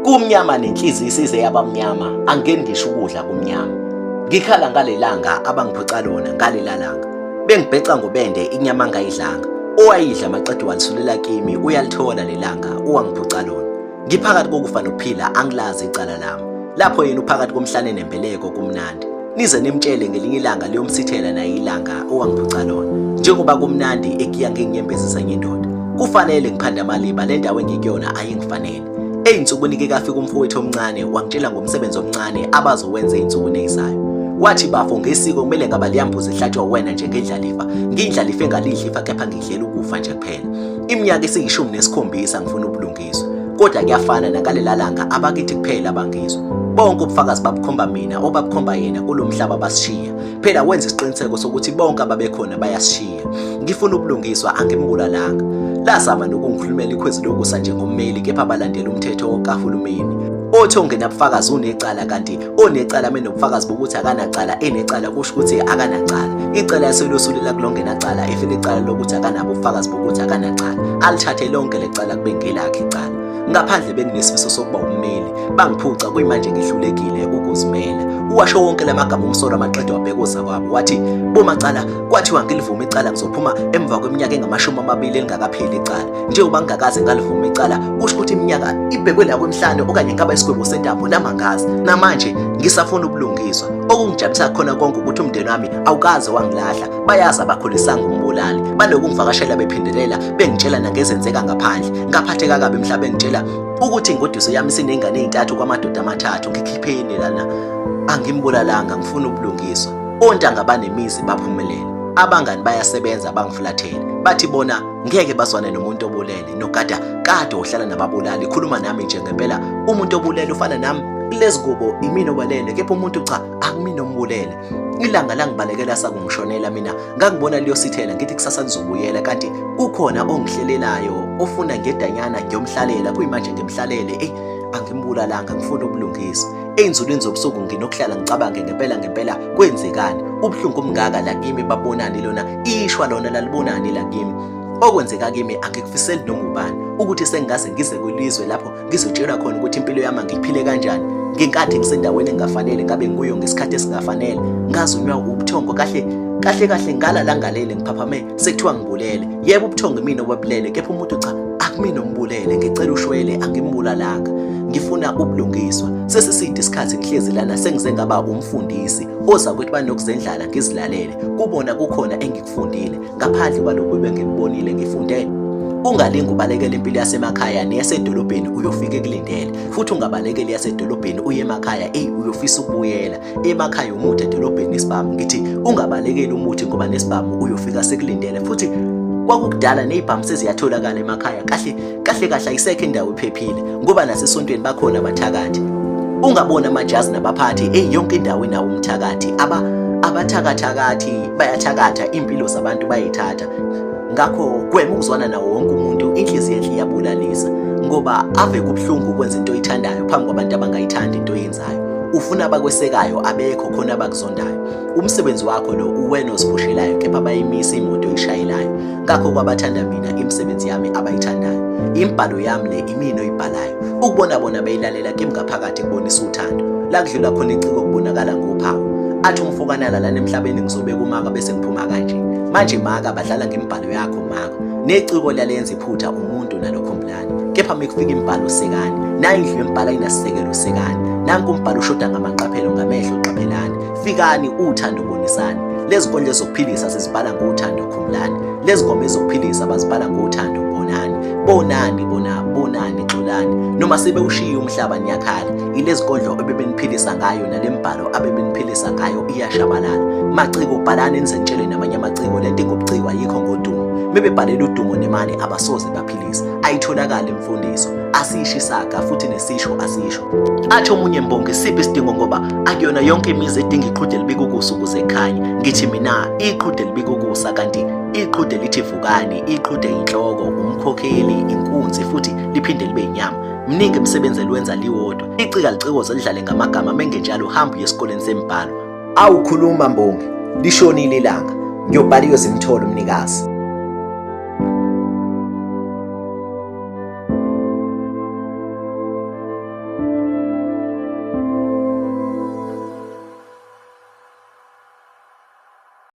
Kumnyama nenhliziyo isize yabamnyama, angeni ngisho ukudla kumnyama. Ngikhala ngalelanga abangiphuca lona ngalela langa. Bengibheca ngobende inyama angayidlanga. Owayidla maqede walisulela kimi uyalithola lelanga owangiphuca lona. Ngiphakathi kokufa nokuphila angilazi icala lami. Lapho yena uphakathi komhlane nembeleko kumnandi. Nize nimtshele ngelinye ilanga liyomsithela naye ilanga owangiphuca lona. Njengoba kumnandi egiya ngenyembezi zenye indoda. Kufanele ngiphande amaliba le ndawo engikuyona ayingifanele. Ey'nsukwini ke kafika umfowethu omncane wangitshela ngomsebenzi omncane abazowenza ey'nsukwini ey'zayo. Wathi bafo ngesiko kumele ngaba liyambuzi ihlatshwa wena njengendlalifa. Ngiyindlalifa engalidli ifa kepha ngidlela ukufa nje kuphela. Iminyaka esiyishumi nesikhombisa ngifuna ubulungiswa. Kodwa kuyafana nangalela langa abakithi kuphela abangizwa. Bonke ubufakazi babukhomba mina obabukhomba yena kulo mhlaba basishiya. Phela wenza isiqiniseko sokuthi bonke ababekhona bayasishiya. Ngifuna ubulungiswa angimbulalanga. Lazama nokungikhulumela ikhwezi lokusa njengommeli kepha balandela umthetho kahulumeni. Othi ongenabufakazi unecala kanti onecala menobufakazi bokuthi akanacala enecala kusho ukuthi akanacala. Icala yaselosulela kulongenacala efika icala lokuthi akanabo ubufakazi bokuthi akanacala. Alithathe lonke lecala kube ngelakhe icala. Ngaphandle benginesifiso sokuba ummeli bangiphuca kuyimanje ngihlulekile ukuzimela. Uwasho wonke lamagama umsolwa maqede wabheka ozakwabo wathi bomacala kwathiwa ngilivume icala ngizophuma emva kweminyaka engamashumi amabili elingakapheli icala. Njengoba ngingakaze ngalivuma icala kusho ukuthi iminyaka ibhekwe la kwemihlanu okanye ngaba isigwebo sentambo namangazi. Namanje ngisafuna ubulungiswa. Okungijabulisa khona konke ukuthi umndeni wami awukaze wangilahla. Bayazi abakhulisanga umbulali. Banokungivakashela bephindelela bengitshela nangezenzeka ngaphandle. Ngaphatheka kabi mhla bengitshela ukuthi ingoduso yami sinengane ey'ntathu kwamadoda amathathu. Ngikhipheni lana, angimbulalanga, ngifuna ubulungiswa. Ontanga banemizi baphumelele, abangani bayasebenza bangifulathele, bathi bona ngeke bazwane nomuntu obulele. Nogada kade ohlala nababulali, khuluma nami nje ngempela umuntu obulele ufana nami kulezi kubo imina obalele, kepha umuntu cha akumina ombulele. Ilanga langibalekela sakungishonela mina ngangibona liyosithela ngithi kusasa lizobuyela, kanti kukhona ongihlelelayo ofuna ngedanyana ngiyomhlalela. Kuyimanje ngimhlalele, eyi angimbulalanga, ngifuna ubulungiswa. Ey'nzulwini zobusuku nginokuhlala ngicabange ngempela ngempela kwenzekani. Ubuhlungu obungaka la kimi babonani lona ishwa lona lalibonani la kimi. Okwenzeka kimi angikufiseli noma ubani ukuthi sengingaze ngize kwilizwe lapho ngizotshelwa khona ukuthi impilo yami angiyiphile kanjani ngenkathi ngisendaweni engafanele ngabe ngikuyo ngesikhathi esingafanele. Ngazunywa ubuthongo kahle kahle kahle ngalala ngalele ngiphaphame sekuthiwa ngibulele. Yebo ubuthongo imina obabulele, kepha umuntu cha akumina ombulele. Ngicela ushwele, angimbulalanga, ngifuna ubulungiswa. Sesiside isikhathi ngihlezi lana sengize ngaba umfundisi oza ukuthi banokuzendlala ngizilalele kubona kukhona engikufundile ngaphandle kwalokhu bengikubonile. Ngifunde ungalingi ubalekela impilo yasemakhaya neyasedolobheni, uyofika ekulindele. Futhi ungabalekeli yasedolobheni uye emakhaya, eyi uyofisa ukubuyela emakhaya. Umuthi edolobheni isibhamu, ngithi ungabalekeli umuthi ngoba nesibhamu uyofika sekulindele. Futhi kwakukudala nezibhamu seziyatholakala emakhaya. Kahle kahle kahle ayisekho indawo ephephile ngoba nasesontweni bakhona abathakathi. Ungabona amajazi nabaphathi, eyi yonke indawo inawo umthakathi. Abathakathakathi bayathakatha, impilo zabantu bayithatha. Ngakho gwema ukuzwana nawo wonke umuntu, inhliziyo enhle iyabulalisa ngoba ave kubuhlungu ukwenza into oyithandayo phambi kwabantu abangayithandi into oyenzayo. Ufuna abakwesekayo abekho khona abakuzondayo. Umsebenzi wakho lo uwena oziphushelayo, kepha bayimisa imoto oyishayelayo. Ngakho kwabathanda mina imisebenzi yami abayithandayo, imibhalo yami le imina oyibhalayo, ukubona bona beyilalela kimi ngaphakathi kubonisa uthando. La kudlula khona iciko kubonakala ngophawu. Athi umfokanala lana emhlabeni ngizobeka umaka bese ngiphuma kanje. Manje maka badlala ngemibhalo yakho maka. Neciko lalenza iphutha umuntu nalokhumbulani. Kepha mekufika imibhalo sekani. Nayi indlu yembhalo ayinasisekelo sekani. Nanku umbhalo ushoda ngamaqaphelo ngamehlo qaphelani. Fikani uthando bonisani. Lezi nkondlo zokuphilisa sizibhala ngothando khumbulani. Lezi ngoma ezokuphilisa bazibhala ngothando bonani. Bonani bona bonani xolani. Noma sebewushiya umhlaba niyakhala. Ilezi nkondlo ebebeniphilisa ngayo nalembhalo abebeniphilisa ngayo iyashabalala. Maciko bhalani nize nitshele namanye amaciko lento ingobuciko ayikho ngodumo. Mebebhalela udumo nemali abasoze baphilisa. Ayitholakali imfundiso. Asisho isaga futhi nesisho asisho. Athi omunye mbongi siphi isidingo ngoba akuyona yonke imizi edinga iqhude libika ukusa ukuze kukhanye. Ngithi mina iqhude libika ukusa kanti iqhude lithi vukani, iqhude inhloko, umkhokheli, inkunzi futhi liphinde libe inyama. Mningi imisebenzi eliwenza liwodwa. Icika licikoze lidlale ngamagama mengenjalo hamba uye esikoleni sembhalo. Awukhuluma mbongi, lishonile ilanga. Ngiyobhala iyozimthola umnikazi.